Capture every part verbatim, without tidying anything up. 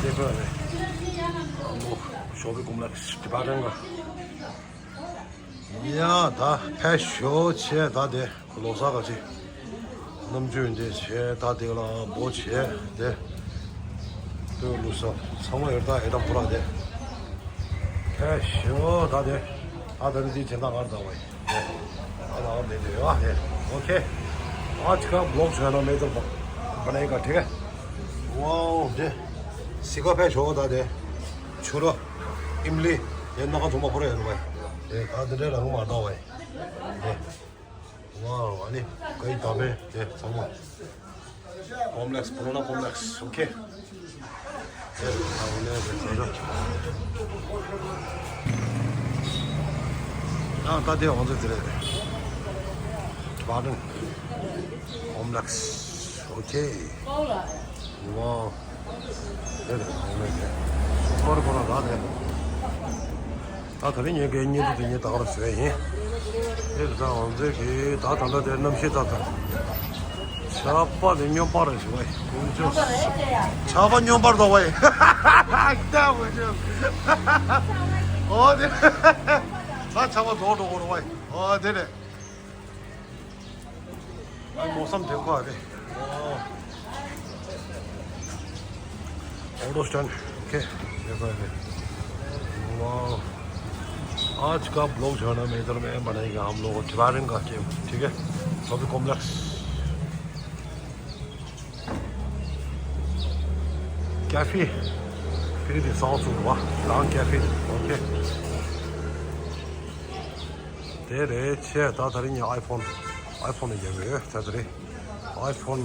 ཨ་མོ་ཤོ་པིང་ཀོམ་པ་ལེགས་ཊི་བེ་ཊན་ག་ཡ་ད་ཕེབས་ཤོག་བྱས། ད་དེ་ལོ་གསར་ག་ཅིག་ནམ་རྒྱུན་དེ་བྱས། ད་དེ་ལ་འབོ་བྱས། དེ་སྟོད་ལུགས་སྲོལ་ཚང་མ་ཡོད། ད་ཨེ་དམ་ཕུ་ར་དེ་ཕེབས་ཤོག་ད་དེ་ཨ་ད་ནི་དེ་བྱེད་ན་ང་ད་བ་ཡིན། དེ་ཨ་ད་ཨ་དེ་དེ་ཡོད་ཨ། དེ་ཨོ་ཁེ། आज का ब्लॉग जो है ना, मैं तो ब- बनाएगा, ठीक है। वाओ, दे सिका पे शो दा दे छुरो इमली ये नका जुमा परे है भाई। ये का दे रंग मार दा भाई। दे वाओ, अनि कई दाबे दे संगो कॉम्प्लेक्स, पुराना complex, okay. ད་ལྟ་དེ་ང་ཚོ་དེ་རེད། ཀ་ཌེན་ཀོམ་པ་ལེགས། ཨོ་ཁེ། ཝའོ། དེ་རེད། ཨོ་མའི་གོཌ། སུ་པར་ཁོ་རང་རག་དེ། ད་དེ་རིང་ངས་ཀའི་བརྙན་ཐུང་དེ་ངས་ད་ག་རང་བཟོས་ཡིན། དེ་རེད། ད་ང་ཚོས་གི་ད་ད་ལྟ་དེ་གནམ་གཤིས་ད་ད། ཆར་པ་དེ་སྨྱོན་པ་རེད་ཞུ་བ་ཡིན། ཀུན་སྤྱོད། ཆར་པ་སྨྱོན་པར་འདུག་བ་ཡིན། ཀྱ་ཀུན་སྤྱོད། ཨོ་དེ། ད་ཆར་པ་རྫོགས་འགྲོ་གི་རེད་བ་ཡིན། ཨོ་དེ་རེད། ཨ་མོ་སམ་དེ་ཁོ་རེད། ཨོ། auto stand, okay, देखो ये। वाओ। आज का ब्लॉग जो है ना, मैं इधर में बनाएगा हम लोग टिबेटन का कैफे, ठीक है? Shopping complex. कैफे। फिर भी साउथ सुन हुआ। Town cafe, okay. དེ་རེད། ཆེ་ད་དེ་རིང་ངས་ཨའི་ཕོན། ཨའི་ཕོན་ནས་རྒྱབ་ཡོད། ད་དེ་རིང་ཨའི་ཕོན་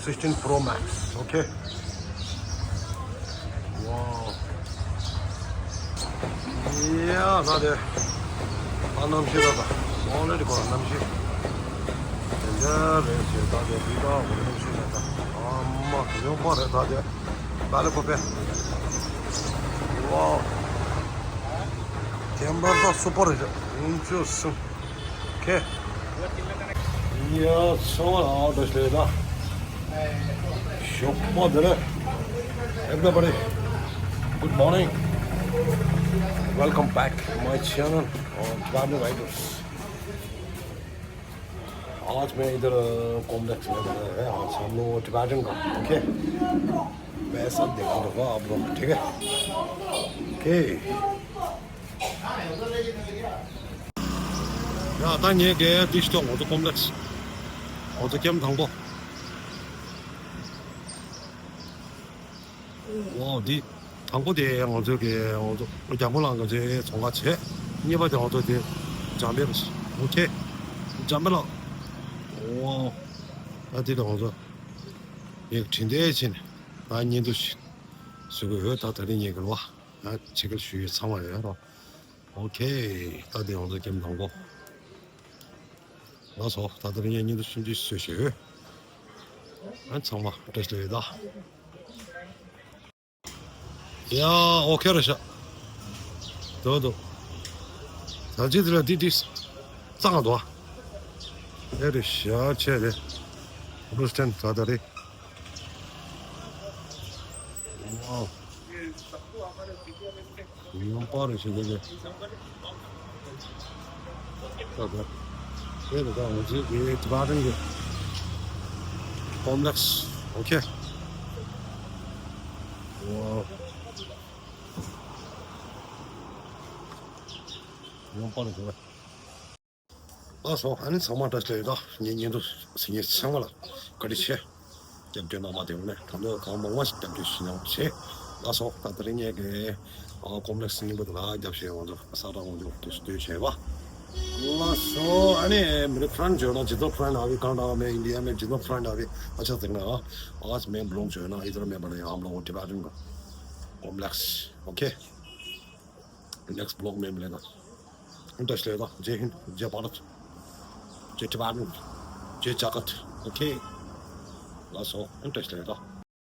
སིགས་ཊིན་པྲོ་མེག་སི། ཨོ་ཁེ། ཝའོ། ཡ་ད་དེ། ཨ་གནམ་གཤིས་ད་ད། ཨོ་ལེ་དེ་ཁོ་གནམ་གཤིས། དེ་འདྲ་རེད། ཆེ་ད་དེ་བི་ད་ཁོ་གནམ་གཤིས་ད་ད། ཨ་མ་ཡོང་པ་རེད་ད་དེ། ད་ལེ་ཁོ་པེ། ཝའོ། ཀེམ་ར་ད་སུ་པར་རེད། ཡོང་ཅུ་སུ། ཁེ། ཡ་ཚང་མ་ལ་བཀྲ་ཤིས་བདེ་ལེགས། ཞོགས་པ་བདེ་ལེགས། Everybody, good morning. Welcome back my channel, uh, Tibetan Riders. आज मैं इधर कॉम्प्लेक्स में है। आज हम लोग टिबेटन का, ओके। मैं सब दिखा दूंगा आप लोग, ठीक है? ओके। ཡ་ད་ངས་གའི་ཏི་ཤི་ཏོག་ང་ཚོ་ཀོམ་པ་ལེགས། ང་ཚོ་ཀེམ་དང་པོ། ཝའོ། འདི་དང་པོ་དེ་ང་ཚོ་གི་ང་ཚོ་རྒྱལ་པོ་ལགས་ང་ཚོའི་ཚོང་ཁང་བྱས། གཉིས་པ་དེ་ང་ཚོ་དེ་འཇམ་དཔལ་རེད། ཨོ་ཁེ། འཇམ་དཔལ་ལགས། ཝའོ། ད་དེ་ལ་ང་ཚོ་ངས་དྲིན་དེ་ཕྱིན་ད་བརྙན་ཐུང་ཞིག་བཟོ་གི་ཡོད། ད་དེ་རིང་ངས་གི་ལ་བ་ད་ཕྱི་རྒྱལ་ཞུ་ཡོད་ཚང་མ་ཡོད་རོ། ཨོ་ཁེ། ད་དེ་ང་ཚོ་ཀེམ་དང་པོ། ལགས་སོ། ད་ལྟ་ངས་བརྙན་ཐུང་ཆུང་ཆུང་བཟོས་ཤིག་ཨ་ཚང་མ་བཀྲ་ཤིས་བདེ་ལེགས་ད། ཡ་ཨོ་ཁེ་རེད་ཤག་དོ་དོ། ད་ཅི་དེ་ལ་འདི་འདི་གཙང་དོ། ཨེ་རེད་ཤག་ཆེ་རེད། རུ་སྟན་ད་ད་རེད། ཝའོ། ཡོང་པ་རེད་ཤག་དེ་ག་ད་ད། དེ་རེད། ད་ང་ཚོའི་གི་ཏི་བེ་ཊན་གི་ཀོམ་པ་ལེགས། ཨོ་ཁེ། ཝའོ། ཡོང་པ་རེད་ཤག་ལགས་སོ། ཨ་ནི་ཚང་མ་བཀྲ་ཤིས་བདེ་ལེགས། ད་ངས་བརྙན་ཐུང་གཟིགས་མཁན་ཚང་མ་ལ་བཀའ་དྲིན་ཆེ། རྒྱབ་སྐྱོར་གནང་བ་དེ་ནས་ད་དུང་གང་མང་མང་ཞིག་རྒྱབ་སྐྱོར་ཞུ་གནང་བྱེད། ལགས་སོ། ད་དེ་རིང་ངས་ཀྱི་ཨ་ཀོམ་པ་ལེགས་སི་རྙིང་པ་དེ་ལ་རྒྱབ་བྱས་ང་ཚོ་ས་ཁྲ་ང་ཚོ་དེ་སུ་སྟོན་བྱས་པ། ལགས་སོ། ཨ་ནི་मेरे फ्रेंड जो है ना, जितना फ्रेंड अभी कनाडा में, इंडिया में जितना फ्रेंड अभी, अच्छा देखना, आज मैं ब्लॉग जो है ना, इधर मैं बनाया हम लोग टिबेटन का कॉम्प्लेक्स। ओके। नेक्स्ट ब्लॉग में मिलेगा। इंटरेस्ट लेगा। जय हिंद, जय भारत, जय टिबेटन, जय जगत। ओके। ལགས་སོ། इंटरेस्ट लेगा।